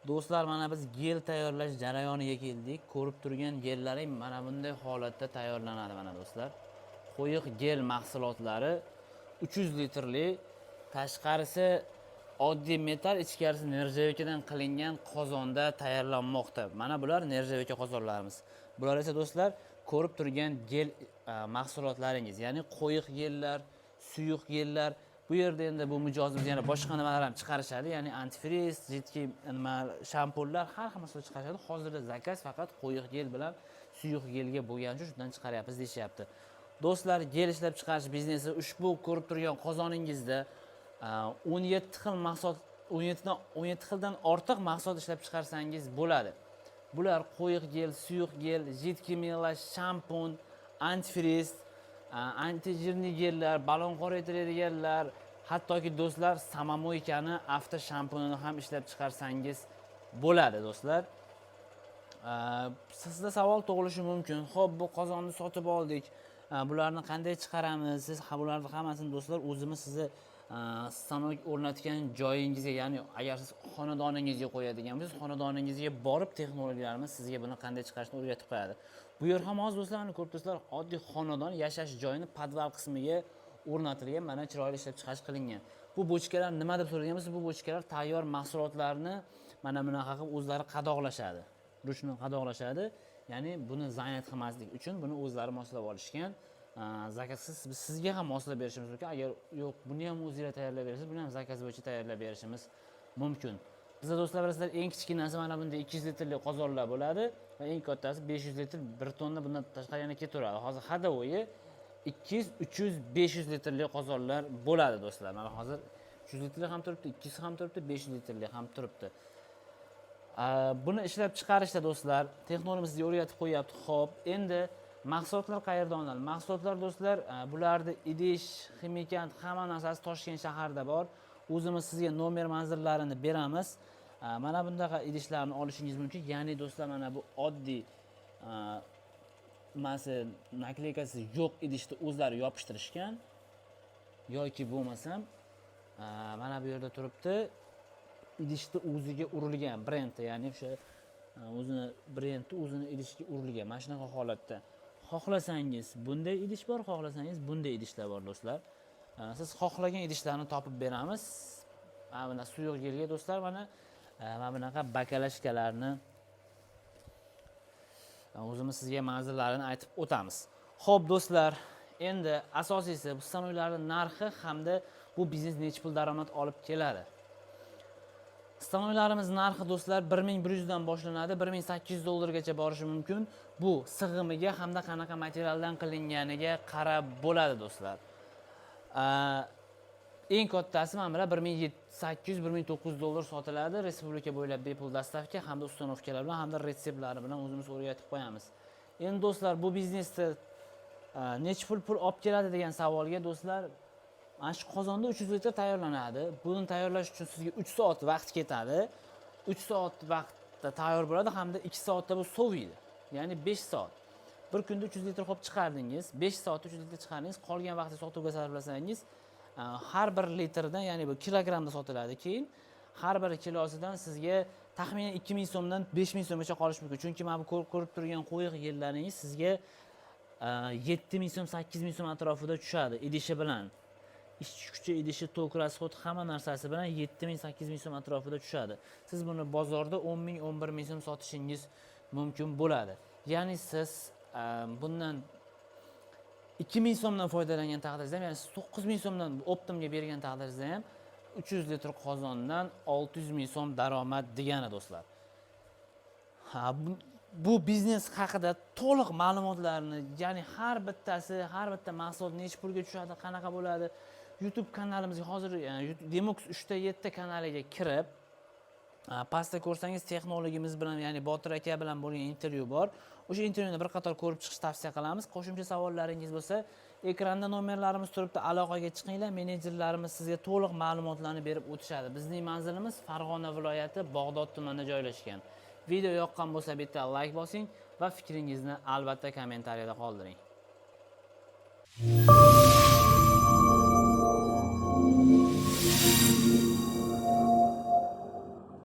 Do'stlar, mana biz gel tayyorlash jarayoniga keldik. Ko'rib turgan gellaring mana bunday holatda tayyorlanadi, mana do'stlar. Qo'yiq gel mahsulotlari 300 litrli, tashqarisi oddiy metall, ichkarisi нержавейка dan qilingan qozonda tayyorlanmoqda. Mana bular нержавейка qozonlarimiz. Bular esa, do'stlar, ko'rib turgan gel mahsulotlaringiz, ya'ni qo'yiq gellar, suyuq gellar. Bu yerda endi bu mijozimiz yana boshqa nimalar ham chiqarishadi, ya'ni antifriz, жидкий nima, shampunlar, har xil mahsulot chiqarishadi. Hozirda заказ faqat qo'yiq gel bilan suyuq gelga bo'lgani uchun shundan chiqaryapmiz deyishyapti. Do'stlar, gel ishlab chiqarish biznesi ushbu ko'rib turgan qozoningizda 17 xil mahsulot, 17 dan 17 xildan ortiq mahsulot ishlab chiqarsangiz bo'ladi. Bular qo'yiq gel, suyuq gel, жидкий мыло, shampun, antifriz, антижирный gellar, balon qoraytiradiganlar, hattoki, do'stlar, самомойка ni avto shampunini ham ishlab chiqarsangiz bo'ladi, do'stlar. Sizda savol tug'ilishi mumkin: "Xo'p, bu qozonni sotib oldik, bularni qanday chiqaramiz?" Siz bularni hammasini, do'stlar, o'zimiz sizni stanok o'rnatgan joyingizga, ya'ni agar siz xonadoningizga qo'yadigan bo'lsangiz, xonadoningizga borib texnologlarimiz sizga buni qanday chiqarishni o'rgatib qo'yadi. Bu yer ham hozir, do'stlar, mana ko'rib turibsizlar, oddiy xonadon yashash joyini podval qismiga o'rnatilgan, mana chiroyli ishlab chiqarish qilingan. Bu bochkalar nima deb so'ragan bo'lsa, bu bochkalar tayyor mahsulotlarni mana bunaqa qilib o'zlari qadoqlashadi, ручной qadoqlashadi, ya'ni buni занять qilmaslik uchun buni o'zlari moslab olishgan. Заказ siz biz sizga ham moslab berishimiz mumkin. Agar yo'q, buni ham o'zinglar tayyorlab berasiz, buni ham заказ bo'yicha tayyorlab berishimiz mumkin. Bizda, do'stlar, bilasizlar, eng kichkinasi mana bunday 200 litrli qozonlar bo'ladi va eng kattasi 500 litr, 1 tonna, bundan tashqari yana ketaveradi. Hozir ходовой 200, 300, 500 litrli qozonlar bo'ladi, do'stlar. Mana hozir 300 litrli ham turibdi, 200 ham turibdi, 500 litrli ham turibdi. Buni ishlab chiqarishda, do'stlar, texnologimiz sizga o'rgatib qo'yyapti. Xo'p, endi mahsulotlar qayerdan olinadi? Mahsulotlar, do'stlar, bularni idish, ximikat, hamma narsasi Toshkent shahrida bor. O'zimiz sizga nomer manzillarini beramiz. Mana bunaqa idishlarni olishingiz mumkin. Ya'ni, do'stlar, mana bu oddiy nimasi, наклейка si yo'q idishni o'zlari yopishtirishgan yoki bo'lmasam mana bu yerda turibdi, idishni o'ziga urilgan brendi, ya'ni o'sha o'zini brendi o'zini idishiga urilgan. Mana shunaqa holatda xohlasangiz bunday idish bor, xohlasangiz bunday idishlar bor, do'stlar. Siz xohlagan idishlarni topib beramiz. Mana buna suyuq gelga, do'stlar, mana mana bunaqa баклажка larni o'zimiz sizga manzillarini aytib o'tamiz. Xo'p, do'stlar, endi asosiysi bu stanoklarning narxi hamda bu biznes necha pul daromad olib keladi. Stanoklarimiz narxi, do'stlar, 1100 dan boshlanadi, 1800 dollargacha borishi mumkin. Bu sig'imiga hamda qanaqa materialdan qilinganiga qarab bo'ladi, do'stlar. Eng kattasi mana bular 1800, 1900 dollar sotiladi. Respublika bo'ylab bepul доставка hamda установка lar bilan hamda retseptlari bilan o'zimiz o'rgatib qo'yamiz. Endi, do'stlar, bu biznesda necha pul olib keladi degan savolga, do'stlar, mana shu qozonda 300 litr tayyorlanadi. Buni tayyorlash uchun sizga 3 soat vaqt ketadi. 3 soat vaqtda tayyor bo'ladi hamda 2 soatda bu soviydi. Ya'ni 5 soat. Bir kunda 300 litr qilib chiqardingiz, 5 soatda 300 litr chiqardingiz, qolgan vaqtni sotuvga sarflasangiz, har bir litrdan, ya'ni bu kilogrammda sotiladi keyin, har bir kilosidan sizga taxminan 2000 so'mdan 5000 so'mgacha qolishi mumkin. Chunki mana bu ko'rib turgan qo'yiq gellaringiz sizga 7000 so'm, 8000 so'm atrofida tushadi idishi bilan. Ishchi kuchi, idishi, tok расход, hamma narsasi bilan 7000, 8000 so'm atrofida tushadi. Siz buni bozorda 10 ming, 11 ming so'm sotishingiz mumkin bo'ladi. Ya'ni siz bundan 2000 so'mdan foydalangan taqdiringizda ham, ya'ni siz 9000 so'mdan оптом ga bergan taqdiringizda ham 300 litr qozondan 600 ming so'm daromad degani, do'stlar. Ha, bu biznes haqida to'liq ma'lumotlarni, ya'ni har bittasi, har bitta mahsulot necha pulga tushadi, qanaqa bo'ladi, YouTube kanalimizga hozir Demux 3 ta 7 kanaliga kirib, pastda ko'rsangiz, texnologimiz bilan, ya'ni Botir aka bilan bo'lgan intervyu bor. O'sha intervyuni bir qator ko'rib chiqishni tavsiya qilamiz. Qo'shimcha savollaringiz bo'lsa, ekranda nomerlarimiz turibdi, aloqaga chiqinglar, menejerlarimiz sizga to'liq ma'lumotlarni berib o'tishadi. Bizning manzilimiz Farg'ona viloyati, Bag'dod tumanida joylashgan. Video yoqqan bo'lsa, bitta layk bosing va fikringizni albatta kommentariyada qoldiring.